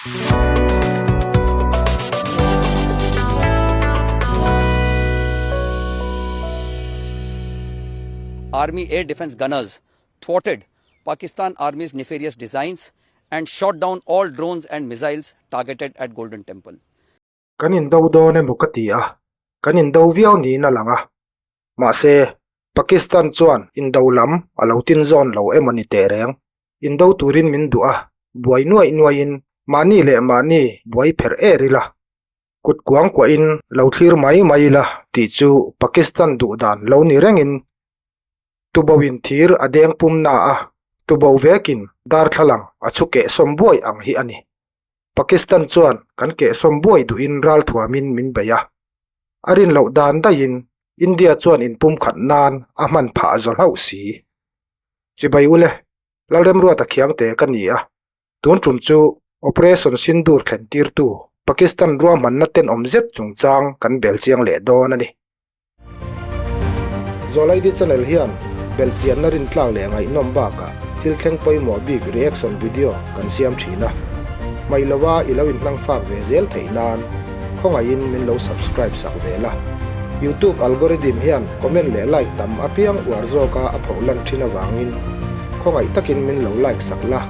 Army Air Defence Gunners thwarted Pakistan Army's nefarious designs and shot down all drones and missiles targeted at Golden Temple. Kan indo dawn emaw ka ti a, kan indo viau niin a lang a. Mahse, Pakistan chuan indo lam a lo tin zawn lo emaw ni teh reng. Indo turin min duh a, buai nuaih nuaihin mahni leh mahni buai pherh er ila. Kut kuang kuahin lo thlir mai mai ila tih chu Pakistan duh dan lo ni rengin Tuboin thir a deng pum na a, tubo vekin darthlalang a chhu kehsawm buai ang hi a ni. Pakistan chuan kan kehsawm buai duhin ralthuamin min bei a. A rin loh dan daihin India chuan inpumkhat nan a hman phah zaw hlauh si. Chibai ule, Lalremruata Khiangte ka ni a, tun tum chu Operation Sindoor thlen tirtu Pakistan ruahmanna tenawm zet chungchang kan bel chiang leh dawn a ni. Zawlaidi channel hian belhchianna rintlak leh ngaihnawm bakah thil thleng pawimawh bik reaction video kan siam thin a. Hmaih lova i lo inhmang fak ve zel theih nan khawngaihin min lo subscribe sak ve la. Youtube algorithm hian comment leh like tam apiang uar zawka a phoh lan thin avangin khawngaih takin min lo like sak la,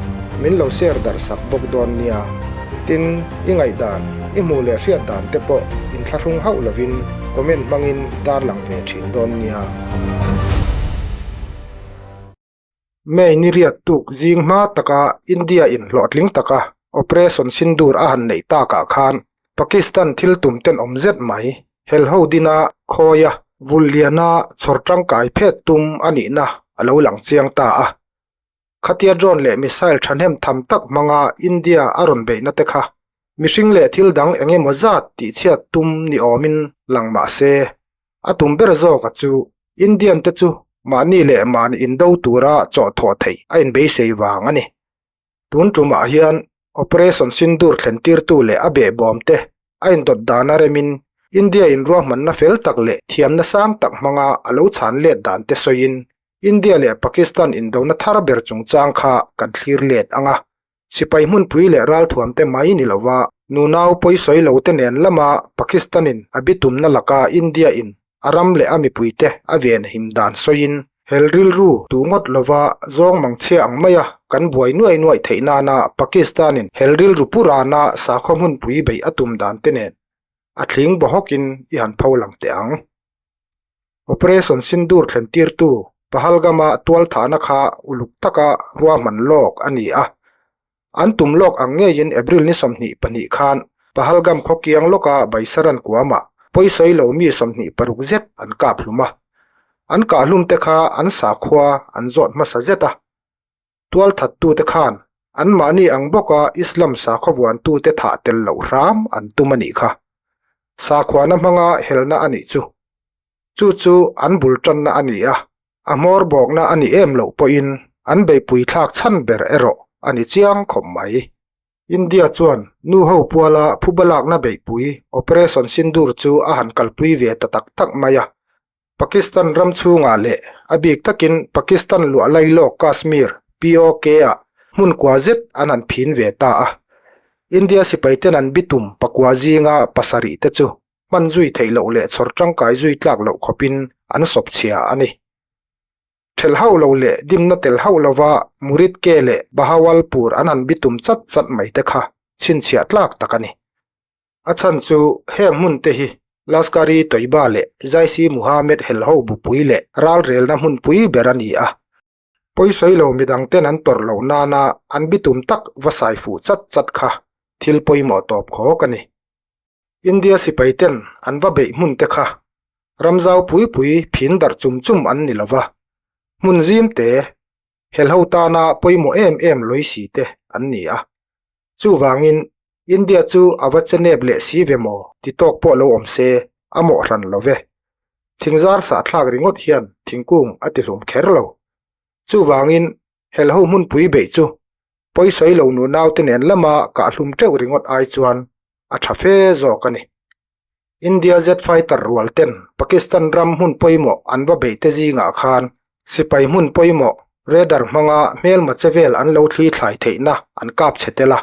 min lo share darh sak bawk dawn nia. Tin, i ngaihdan, i hmuh leh hriat dan te pawh inthlahrung hauh lovin Comment hmangin tarlang ve thin dawn nia. May ni riat tuk zing hma taka India in hlawhtling taka Operation Sindoor a han neih takah khan Pakistan thil tum tenawm zet mai helho dina khawia vul liana chhawr tangkai phet tum a nihna a lo lang chiang ta a. Khatia drone leh missile thahnem tham tak hmanga India a rawn beihna te kha mihring leh thil dang eng emaw zat tihchhiat tum ni awmin lang mah se, a tum ber zawka chu Indian te chu mahni leh mahni indo tura chawhthawh theih a inbeisei vang a ni. Tun tumah hian Operation Sindoor thlentirtu leh a behbawm te a indawt dan a remin India in ruahmanna fel tak leh thiamna sang tak hmanga a lo chhan let dan te sawiin India leh Pakistan indona thar ber chungchang kha kan thlir let ang a, sipai hmunpui leh ralthuam te mai ni lova nunau pawisawi lo te nen lama Pakistan in a bitumna laka India in a ram leh a mipui te a ven him dan sawiin hel rilru tu ngawt lova zawng mangchhia ang maia kan buai nuai nuai theih nana Pakistan in hel rilru purana sakhaw hmunpui beih a tum dan te nen a thling bawhawkin i han pho lang teh ang. Operation Sindoor thlen tirtu Pahalgam-a tualthahna kha uluk taka ruahman lawk a ni a. An tum lawk ang ngeiin April ni 22 khan Pahalgam khaw kiang lawka Baisaran kuamah pawisawi lo mi 26 zet an kap hlum a. An kah hlum te kha an sakhua an zawt hmasa zet a. Tualthattute khan anmahni ang bawka Islam sakhaw vuantute thah tel loh hram an tum a nih kha. Sakhuana hmanga helna a nih chu. Chu chu an bul tanna a ni a, a hmawr bawkna a ni em loh pawhin an beihpui thlak chhan ber erawh a ni chiang khawp mai. India chuan nu ho puala phuba lakna beihpui Operation Sindoor chu a han kalpui ve ta tak tak mai a. Pakistan ram chhungah leh a bik takin Pakistan luah lailawk Kashmir, POK, ah hmun kua zet an han phin ve ta a. India sipaiten an bitum pakua zinga pasarih te chu hman zui theih loh leh chhawr tangkai zui tlak loh khawpin an sawp chhia a ni. Thelh hauh lo leh dimna tel hauh lova Muridke leh Bahawalpur an han bitum chat chat mai te kha chhinchhiah tlak tak a ni. A chhan chu heng hmun te hi Lashkar-e-Toiba leh Jaish-e-Muhammad helho bupui leh ralrelna hmunpui ber a ni a. Pawisawi lo midang ten an tawrh loh nana an bitum tak va sai fuh chat chat kha thil pawimawh tawp khawk a ni. India sipai ten an va beih hmun te kha ramzau pui pui phin darh chum chum an ni lova, hmun zim te helho tana pawimawh em em lawisi te an ni a. Chuvangin India chu a va che nep leh si ve maw ti tawk pawh lo awm se a mawh hran lo ve. Thingzar sahthlak ringawt hian thingkung a ti hlum kher lo. Chuvangin helho hmunpui beih chu pawisawi lo nunau te nen lama kah hlum teuh ringawt ai chuan a tha fe zawk a ni. India jet fighter rual ten Pakistan ram hmun pawimawh an va beih te zingah khan sipai hmun pawimawh radar hmanga hmelma che vel an lo thli thlai theihna an kap chhe tel a.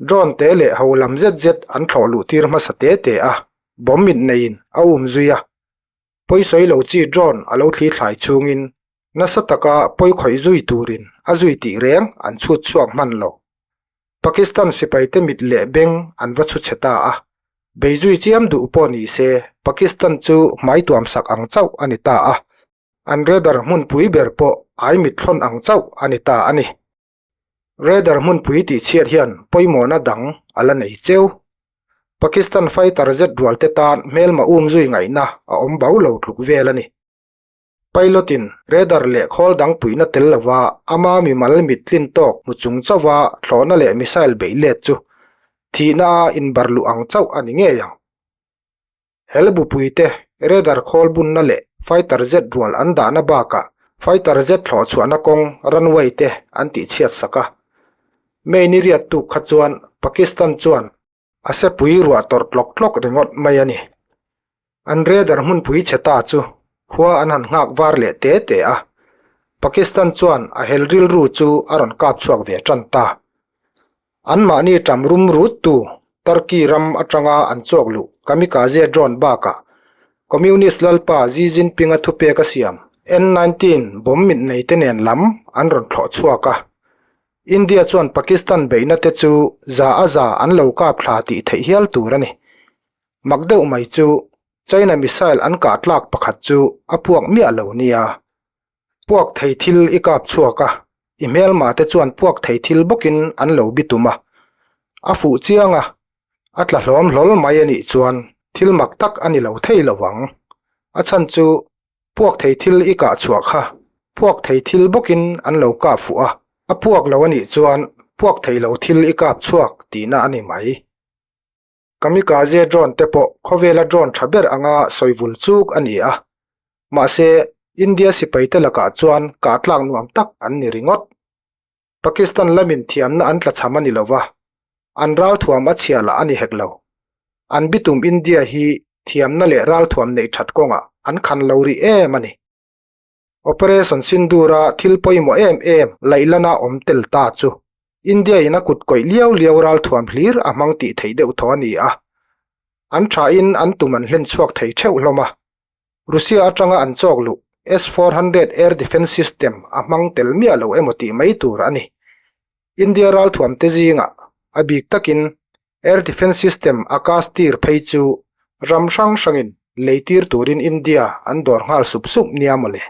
Drone te leh ho lam zet zet an thlawh luh tir hmasa te te a, bomb mit neiin a um zui a. Pawisawi lo chi drone a lo thli thlai chungin nasa taka pawi khawih zui turin a zui tih reng an chhut chhuak hman lo. Pakistan sipaite mit leh beng an va chhu chhe ta a, bei zui chiam duh pawh ni se Pakistan chu hmai tuam sak ang chauh a ni ta a, an radar hmunpui ber pawh ai mit thlawn ang chauh a ni ta a ni. Radar hmunpui tih chhiat hian pawimawhna dang a la nei cheu. Pakistan fighter jet rual te tan hmelma um zui ngaihna a awm bo lo tluk vel a ni. Pilot in radar leh khawl dang puihna tel lova ama mimal mit tlin tawk hmu chung chauha thlawhna leh missile beih let chu thihna a inbar luh ang chauh a ni ngei ang. Helbupui te radar khawl bunna leh fighter jet rual an dahna bakah fighter jet thlawh chhuahna kawng runway te an tihchhiat sak a. May ni riat tuk kha chuan Pakistan chuan a sepui ruah tawrh tlawk tlawk ringawt mai a ni. An radar hmunpui chhe ta chu khua an han nghak var leh te te a. Pakistan chuan a hel rilru chu a rawn kap chhuak ve tan ta. Anmahni ṭam rum rut tu Turkey ram aṭanga an chawk luh kamikaze drone bakah Communist lalpa Xi Jinping-a thupek a siam N-19 bomb mit nei te nen lam an rawn thlawh chhuak a. India chuan Pakistan beihna te chu za a za an lo kap thla tih theih hial tur a ni. Mak deuh mai chu China missile an kah tlak pakhat chu a puak miah lo nia. Puak thei thil i kap chhuak a, i hmelma te chuan puak thei thil bawkin an lo bi tum a. A fuh chiang a, a tla hlawm hlawl mai a nih chuan thil mak tak a ni lo thei lo vang. A chhan chu puak thei thil i kah chhuah kha puak thei thil bawkin an lo kap fuh a, a puak lo a nih chuan puak thei lo thil i kap chhuak tihna a ni mai. Kamikaze drone te pawh khawvela drone tha ber anga sawivul chuk a ni a, mahse India sipaite lakah chuan kah tlak nuam tak an ni ringawt. Pakistan lamin thiamna an tlachham a ni lova, an ralthuam a chhia lah a ni hek lo. An bitum India hi thiamna leh ralthuam neih that kawngah an khan lo rih em a ni. Operation Sindoor-a thil pawimawh em em laihlana awm tel ta chu India-in a kut kawih liau liau ralthuam hlir a hmang tih theih deuh thaw a ni a. An thain an tum an hlen chhuak thei theuh hlawm a. Russia atanga an chawk luh S-400 air defence system a hmang tel miah lo emaw tih mai tur a ni. India ralthuam te zingah a bik takin Air Defence System a cast tir phei chu ram hrang hrangin lei tir turin India an dawr nghal sup sup nia mawle.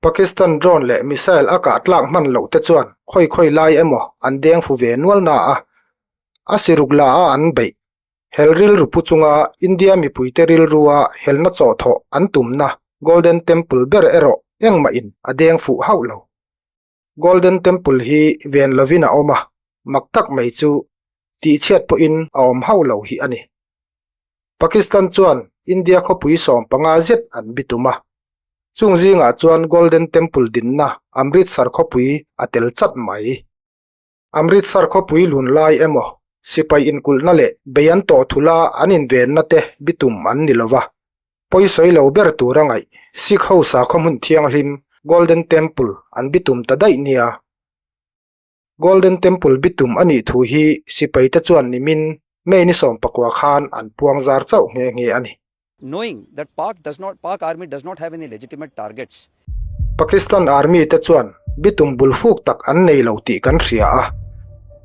Pakistan drone leh missile a kah tlak hman loh te chuan khawi khawi lai emaw an deng fu ve nual na a, a siruk la a an beih. Hel rilru pu chunga India mipuite rilrua helna chawhthawh an tumna Golden Temple ber erawh engmahin a deng fuh hauh lo. Golden Temple hi ven lovin a awm a, mak tak mai chu tihchhiat pawhin a awm hauh lo hi a ni. Pakistan chuan India khawpui 15 zet an bitum a, chung zingah chuan Golden Temple dinna Amritsar khawpui a tel chat mai. Amritsar khawpui lun lai emaw, sipai inkulhna leh bei an tawh thula an invenna te bitum an ni lova, pawisawi lo ber tura ngaih Sikh ho sakhaw hmun thianghlim Golden Temple an bitum ta daih nia. Golden Temple bitum a nih thu hi sipaite chuan nimin May ni 19 khan an puang zar chauh nghe nghe a ni. Knowing that Pak does not Pak army does not have any legitimate targets. Pakistan Army te chuan bitum bul fuk tak an nei lo tih kan hria a,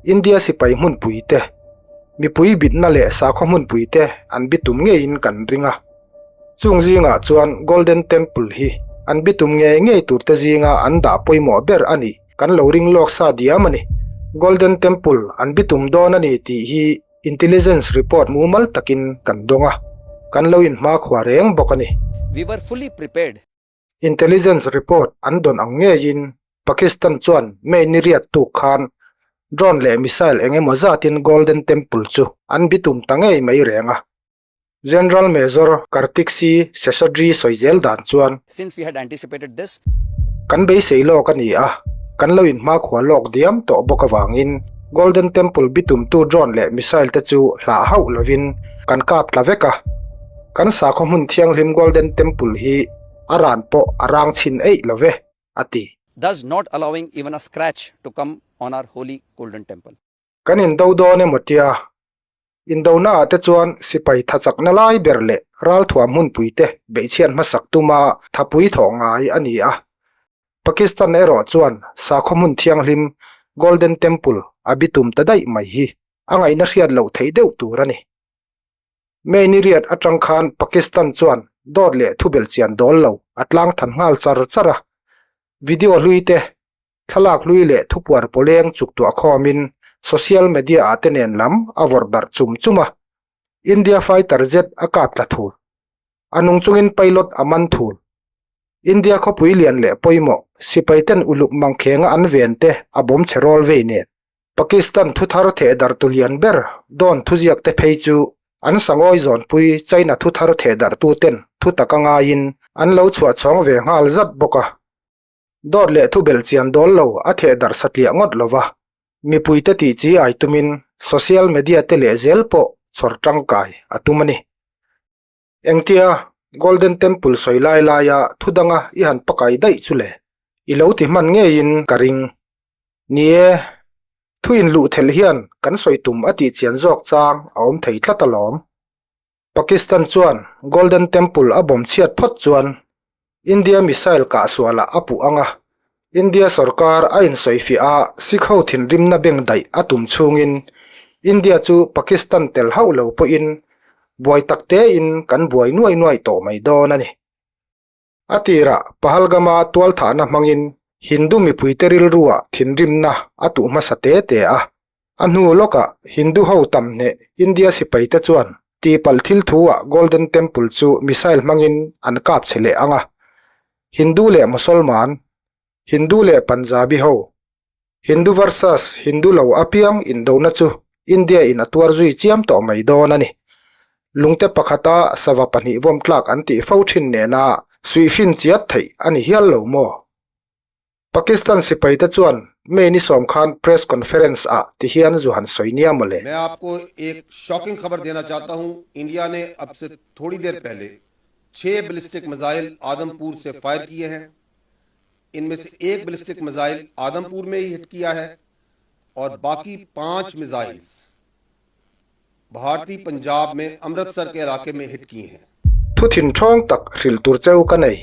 India sipai hmunpui te, mipui bitna leh sakhaw hmunpui te an bitum ngeiin kan ring a. Chung zingah chuan Golden Temple hi an bitum ngei ngei turte zinga an dah pawimawh ber a nih kan lo ring lawk sa diam a ni. Golden Temple an bitum dawn a ni tih hi Intelligence report mumal takin kan dawng a, kan lo inhmakhua reng bawk a ni. We were fully prepared. Intelligence report an dawn ang ngeiin Pakistan chuan May ni riat tuk khan drone leh missile eng emaw zatin Golden Temple chu an bitum ta ngei mai reng a. General Major Kartik C. Seshadri sawi zel dan chuan. Since we had anticipated this. Kan beisei lawk a ni a, kan lo inhmakhua lawk diam tawh bawk avangin Golden Temple bitumtu drone leh missile te chu hlah hauh lovin kan kap tla vek a. Kan sakhaw hmun thianghlim Golden Temple hi a ran pawh a rang chhin eih lo ve, a ti. Thus not allowing even a scratch to come on our holy Golden Temple. Kan indo dawn emaw tia? Indona ah te chuan sipai thachakna lai ber leh ralthuam hmunpui te beihchhiat hmasak tuma thapui thawh ngai a ni a. Pakistan erawh chuan sakhaw hmun thianghlim Golden Temple a bitum ta daih mai hi a ngaihna hriat loh theih deuh tur a ni. May ni riat atang khan Pakistan chuan dawt leh thubel chian dawl lo a tlang than nghal char char a. Video hlui te Thlalak hlui leh thupuar pawleng chuk tuah khawmin social media ah te nen lam a vawrh darh chum chum a. India fighter jet a kap tla thul. A nung chungin pilot a man thul. India khawpui lian leh pawimawh sipai ten uluk mangkhenga an ven te a bawm chhe rawl vei nen. Pakistan thuthar theh darh tu lian ber dawn thuziak te phei chu an sangawi zawnpui China thuthar theh darh tu ten thu taka ngaiin an lo chhuah chhawng ve nghal zat bawk a. Dawt leh thu belh chian dawl lo a theh darh satliah ngawt lo va, mipuite tih chi ai tumin social media te leh zel pawh chhawr tangkai a tum a ni. Engtia Golden Temple sawi lai laia thu danga i han pakai daih chu le, i lo ti hman ngeiin ka ring. Ni e, thu inluh thelh hian kan sawi tum a tih chian zawk chang a awm thei tlat alawm. Pakistan chuan Golden Temple a bawm chhiat phawt chuan India missile kah sualah a puh ang a, India sorkar a insawifiah a Sikh ho thinrimna beng daih a tum chhungin India chu Pakistan tel hauh lo pawhin buai tak tein kan buai nuai nuai tawh mai dawn a ni. A tirah Pahalgama tualthahna hmangin Hindu mipuite rilruah thinrimna a tuh hmasa te te a. A hnu lawkah Hindu ho tam hneh India sipaite chuan tihpalh thil thuah Golden Temple chu missile hmangin an kap che leh ang a. Hindu leh Mosolman, Hindu leh Punjabi ho, Hindu versus Hindu lo apiang indona chu India in a tuar zui chiam tawh mai dawn a ni. Lungte pakhata sava pahnih vawm tlak an tih fo thin nena suihfin chiat theih a ni hial lo maw? Pakistan sipaite chuan May ni sawm khan press conference ah ti hian zu han sawi nia mawle. मैं आपको एक shocking खबर देना चाहता हूं India ने अब से थोड़ी देर पहले छह बैलिस्टिक मिसाइल आदमपुर से फायर किए हैं इनमें से एक बैलिस्टिक मिसाइल आदमपुर में ही हिट किया है और बाकी पांच मिसाइल्स भारतीय पंजाब में अमृतसर के इलाके में हिट किए हैं Thu thin thawng tak hrilh tur cheu ka nei.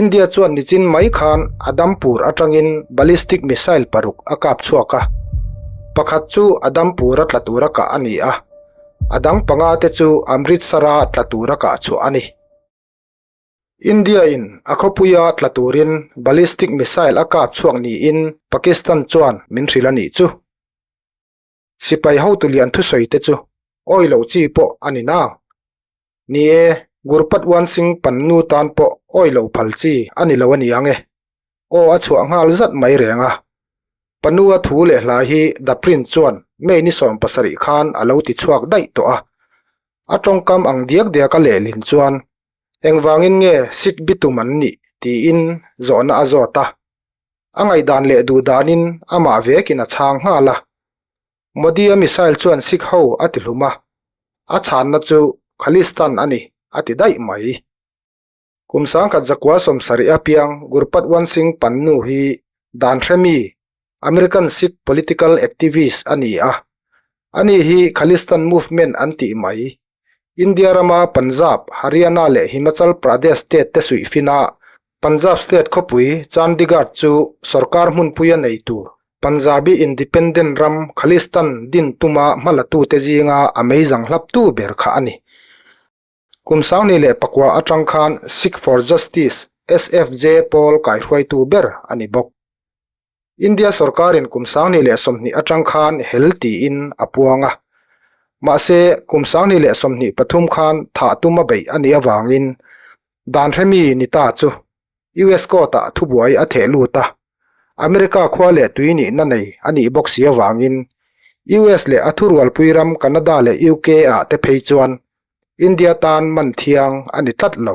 India chuan nichin mai khan Adampur atangin ballistic missile paruk a kap chhuak a. Pakhat chu Adampur a tla tura kah a ni a, a dang panga te chu Amritsar a tla tura kah chhuah a ni. India in a khawpuia tla turin ballistic missile a kap chhuak niin Pakistan chuan min hrilh a nih chu. Sipai hotu lian thusawi te chu awi loh chi pawh a ni nang. Ni e, Gurpatwan Singh Pannu tan pawh awi loh phal chi a ni lo a ni ang e. Aw a chhuah nghal zat mai reng a. Pannu a thu leh hla hi The Print chuan May ni 17 khan a lo ti chhuak daih tawh a. A tawngkam ang diak diak a lehlin chuan Engvangin nge Sikh bitum an nih? tiin zawhna a zawt a. A ngaihdan leh duhdanin amah vekin a chhang nghal a. Modi-a missile chuan Sikh ho a ti hlum a, a chhanna chu Khalistan a ni a ti daih mai. Kum sangkhat zakua sawmsarih a piang Gurpatwant Singh Pannu hi dan hremi American Sikh political activist a ni a. Ani hi Khalistan movement an tih mai. India rama Punjab, Haryana leh Himachal Pradesh state te suihfin a, Punjab state khawpui Chandigarh chu sorkar hmunpuia nei tur Punjabi independent ram Khalistan din tuma hmalatute zinga a meizang hlaptu ber kha a ni. Kum 2009 atang khan Sikh for Justice, SFJ, pawl kaihruaitu ber a ni bawk. India sorkarin kum 2020 atang khan hel tiin a puang a. Mahse, kum 2023 khan thah tum a beih a nih avangin dan hremi ni ta chu US court-ah thubuai a theh lut a. America khua leh tui nihna nei a nih bawk si avangin US leh a thurualpui ram Canada leh UK ah te phei chuan India tan man thiang a ni tlat lo.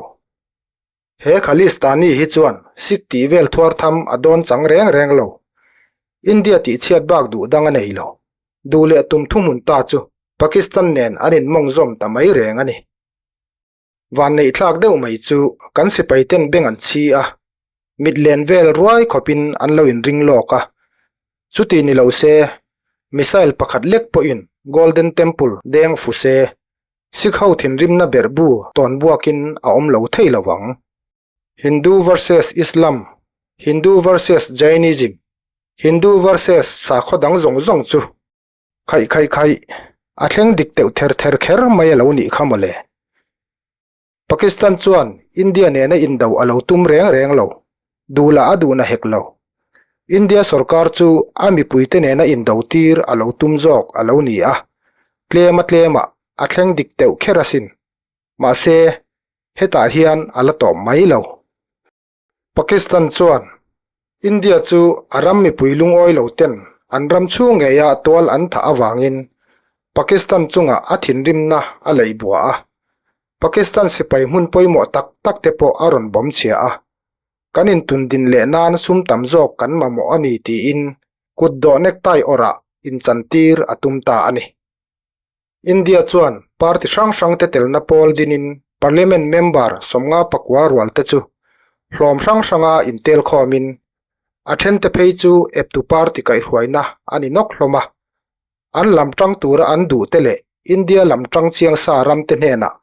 He Khalistani hi chuan Sikh tih vel thuar tham a dawn chang reng reng lo. India tih chhiat bak duh dang a nei lo. Duh leh tum thuhmun ta chu Pakistan nen an inmawng zawm ta mai reng a ni. Vanneihthlak deuh mai chu kan sipai ten beng an chhi a, mit len vel ruai khawpin an lo inring lawk a. Chuti ni lo se, Missile pakhat lek pawhin Golden Temple deng fu se, Sikh ho thinrimna berhbu tawn buakin a awm lo thei lo vang. Hindu versus Islam, Hindu versus Jainism, Hindu versus sakhaw dang zawng zawng chu Khaih khaih khaih, a thleng dik teuh ther ther kher mai a lo nih kha mawle. Pakistan chuan India nena indo a lo tum reng reng lo, duhlah a duhna hek lo. India sorkar chu a mipuite nena indo tir a lo tum zawk a lo ni a, tlema tlemah a thleng dik teuh kher asin. Mahse, hetah hian a la tawp mai lo. Pakistan chuan India chu a ram mipui lungawi lo ten an ram chhung ngeia tual an thah avangin Pakistan chungah a thinrimna a leih bua a, Pakistan sipai hmun pawimawh tak tak te pawh a rawn bawm chhia a, kan intundin leh nan sum tam zawk kan mamawh a ni tiin kut dawh necktie awrah inchantir a tum ta a ni. India chuan party hrang hrangte telna pawl dinin Parliament member 54 rualte chu hlawm hrang hranga intel khawmin a thente phei chu eptu party kaihhruaina a ni nawk hlawm a. An lam tang tura an duhte leh India lam tang chiangsa ramte hnenah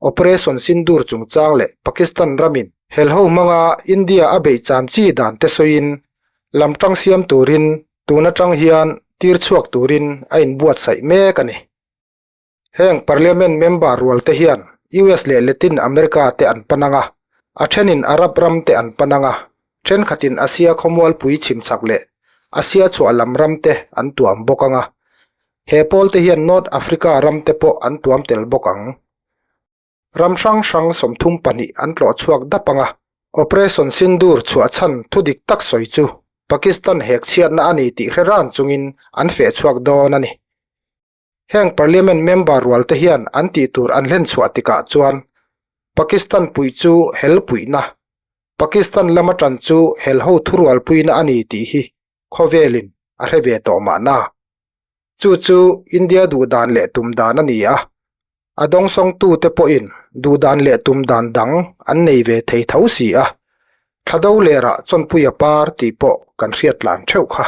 Operation Sindoor chungchang leh Pakistan ramin helho hmanga India a beih cham chi dante sawiin lam tang siam turin Tun atang hian tir chhuak turin a inbuatsaih mek a ni. Heng Parliament member rual te hian US leh Latin America te an pan ang a, a thenin Arab ram te an pan ang a, thenkhatin Asia khawmualpui chhimchhak leh Asia chhuah lam ram te an tuam bawk ang a. He pawl te hian North Africa ram te pawh an tuam tel bawk ang. Ram hrang hrang 32 an tlawh chhuak dap ang a, Operation Sindoor chhuah chhan thu dik tak sawi chu Pakistan hek chhiatna a ni tih hre ran chungin an feh chhuak dawn a ni. Heng Parliament member rual te hian an tih tur an hlen chhuah tikah chuan Pakistan puih chu hel puihna, Pakistan lama tan chu hel ho thurualpuina a ni tih hi khawvelin a hre ve tawh mahna. Chu chu India duhdan leh tum dan a ni a, a dawngsawngtute pawhin duhdan leh tum dan dang an nei ve thei tho si a, thla do lerah chawnpuia par tih pawh kan hriat tlan theuh kha.